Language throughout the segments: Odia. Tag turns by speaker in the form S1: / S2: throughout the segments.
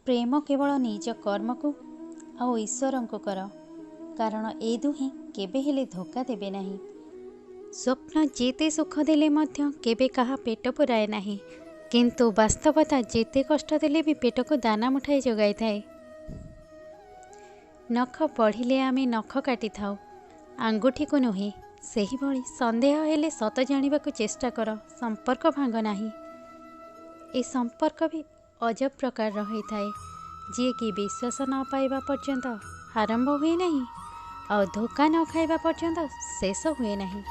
S1: ପ୍ରେମ କେବଳ ନିଜ କର୍ମକୁ ଆଉ ଈଶ୍ୱରଙ୍କୁ କର, କାରଣ ଏ ଦୁହେଁ କେବେ ହେଲେ ଧୋକା ଦେବେ ନାହିଁ। ସ୍ୱପ୍ନ ଯେତେ ସୁଖ ଦେଲେ ମଧ୍ୟ କେବେ କାହା ପେଟ ପୂରାଏ ନାହିଁ, କିନ୍ତୁ ବାସ୍ତବତା ଯେତେ କଷ୍ଟ ଦେଲେ ବି ପେଟକୁ ଦାନା ମୁଠାଏ ଯୋଗାଇଥାଏ। ନଖ ବଢ଼ିଲେ ଆମେ ନଖ କାଟିଥାଉ, ଆଙ୍ଗୁଠିକୁ ନୁହେଁ। ସେହିଭଳି ସନ୍ଦେହ ହେଲେ ସତ ଜାଣିବାକୁ ଚେଷ୍ଟା କର, ସମ୍ପର୍କ ଭାଙ୍ଗ ନାହିଁ। ଏ ସମ୍ପର୍କ ବି ଅଜବ ପ୍ରକାରର ହୋଇଥାଏ, ଯିଏକି ବିଶ୍ୱାସ ନ ପାଇବା ପର୍ଯ୍ୟନ୍ତ ଆରମ୍ଭ ହୁଏ ନାହିଁ ଆଉ ଧୋକା ନ ଖାଇବା ପର୍ଯ୍ୟନ୍ତ ଶେଷ ହୁଏ ନାହିଁ।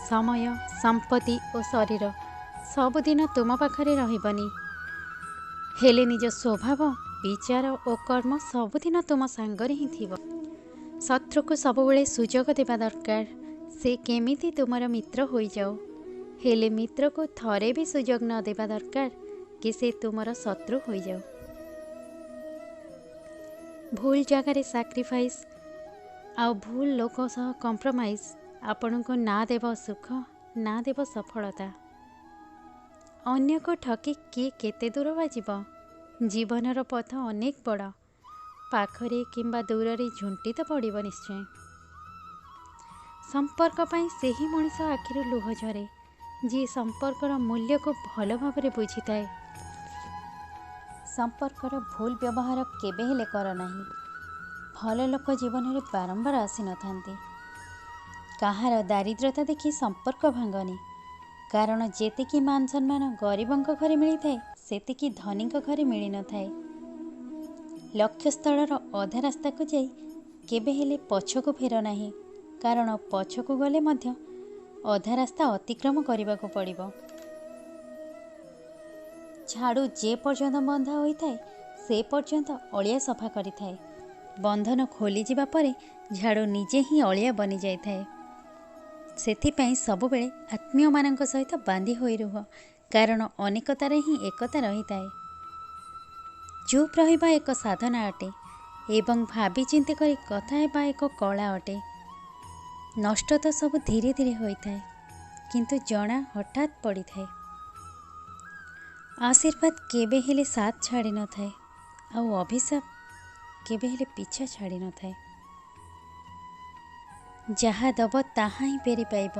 S1: ସମୟ, ସମ୍ପତ୍ତି ଓ ଶରୀର ସବୁଦିନ ତୁମ ପାଖରେ ରହିବନି, ହେଲେ ନିଜ ସ୍ୱଭାବ, ବିଚାର ଓ କର୍ମ ସବୁଦିନ ତୁମ ସାଙ୍ଗରେ ହିଁ ଥିବ। ଶତ୍ରୁକୁ ସବୁବେଳେ ସୁଯୋଗ ଦେବା ଦରକାର, ସେ କେମିତି ତୁମର ମିତ୍ର ହୋଇଯାଉ। ହେଲେ ମିତ୍ରକୁ ଥରେ ବି ସୁଯୋଗ ନ ଦେବା ଦରକାର କି ସେ ତୁମର ଶତ୍ରୁ ହୋଇଯାଉ। ଭୁଲ ଜାଗାରେ ସାକ୍ରିଫାଇସ୍ ଆଉ ଭୁଲ ଲୋକ ସହ କମ୍ପ୍ରମାଇଜ୍ ଆପଣଙ୍କୁ ନା ଦେବ ସୁଖ, ନା ଦେବ ସଫଳତା। ଅନ୍ୟକୁ ଠକି କିଏ କେତେ ଦୂର ବା ଯିବ? ଜୀବନର ପଥ ଅନେକ ବଡ଼, ପାଖରେ କିମ୍ବା ଦୂରରେ ଝୁଣ୍ଟି ତ ପଡ଼ିବ ନିଶ୍ଚୟ। ସମ୍ପର୍କ ପାଇଁ ସେହି ମଣିଷ ଆଖିରୁ ଲୁହ ଝରେ ଯିଏ ସମ୍ପର୍କର ମୂଲ୍ୟକୁ ଭଲ ଭାବରେ ବୁଝିଥାଏ। ସମ୍ପର୍କର ଭୁଲ ବ୍ୟବହାର କେବେ ହେଲେ କର ନାହିଁ। ଭଲ ଲୋକ ଜୀବନରେ ବାରମ୍ବାର ଆସିନଥାନ୍ତି। କାହାର ଦାରିଦ୍ରତା ଦେଖି ସମ୍ପର୍କ ଭାଙ୍ଗନି, କାରଣ ଯେତିକି ମାନ ସମ୍ମାନ ଗରିବଙ୍କ ଘରେ ମିଳିଥାଏ ସେତିକି ଧନୀଙ୍କ ଘରେ ମିଳିନଥାଏ। ଲକ୍ଷ୍ୟସ୍ଥଳର ଅଧା ରାସ୍ତାକୁ ଯାଇ କେବେ ହେଲେ ପଛକୁ ଫେର ନାହିଁ, କାରଣ ପଛକୁ ଗଲେ ମଧ୍ୟ ଅଧା ରାସ୍ତା ଅତିକ୍ରମ କରିବାକୁ ପଡ଼ିବ। ଝାଡ଼ୁ ଯେ ପର୍ଯ୍ୟନ୍ତ ବନ୍ଧା ହୋଇଥାଏ ସେ ପର୍ଯ୍ୟନ୍ତ ଅଳିଆ ସଫା କରିଥାଏ। ବନ୍ଧନ ଖୋଲିଯିବା ପରେ ଝାଡ଼ୁ ନିଜେ ହିଁ ଅଳିଆ ବନିଯାଇଥାଏ। ସେଥିପାଇଁ ସବୁବେଳେ ଆତ୍ମୀୟମାନଙ୍କ ସହିତ ବାନ୍ଧି ହୋଇ ରୁହ, କାରଣ ଅନେକତାରେ ହିଁ ଏକତା ରହିଥାଏ। ଚୁପ୍ ରହିବା ଏକ ସାଧନା ଅଟେ ଏବଂ ଭାବି ଚିନ୍ତି କରି କଥା ହେବା ଏକ କଳା ଅଟେ। ନଷ୍ଟ ତ ସବୁ ଧୀରେ ଧୀରେ ହୋଇଥାଏ, କିନ୍ତୁ ଜଣା ହଠାତ୍ ପଡ଼ିଥାଏ। ଆଶୀର୍ବାଦ କେବେ ହେଲେ ସାଥ ଛାଡ଼ି ନଥାଏ ଆଉ ଅଭିଶାପ କେବେ ହେଲେ ପିଛା ଛାଡ଼ି ନଥାଏ। ଯାହା ଦେବ ତାହା ହିଁ ଫେରି ପାଇବ,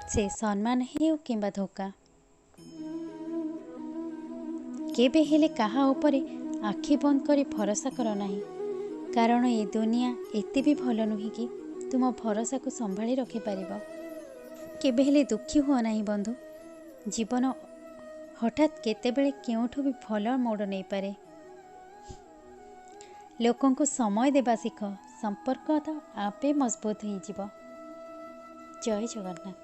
S1: ସେ ସମ୍ମାନ ହେଉ କିମ୍ବା ଧୋକା। କେବେ ହେଲେ କାହା ଉପରେ ଆଖି ବନ୍ଦ କରି ଭରସା କର ନାହିଁ, କାରଣ ଏ ଦୁନିଆ ଏତେ ବି ଭଲ ନୁହେଁ କି ତୁମ ଭରସାକୁ ସମ୍ଭାଳି ରଖିପାରିବ। କେବେ ହେଲେ ଦୁଃଖୀ ହୁଅ ନାହିଁ ବନ୍ଧୁ, ଜୀବନ ହଠାତ୍ କେତେବେଳେ କେଉଁଠୁ ବି ଭଲ ମୋଡ଼ ନେଇପାରେ। ଲୋକଙ୍କୁ ସମୟ ଦେବା ଶିଖ, ସମ୍ପର୍କ ତ ଆପେ ମଜବୁତ ହେଇଯିବ। ଜୟ ଜଗନ୍ନାଥ।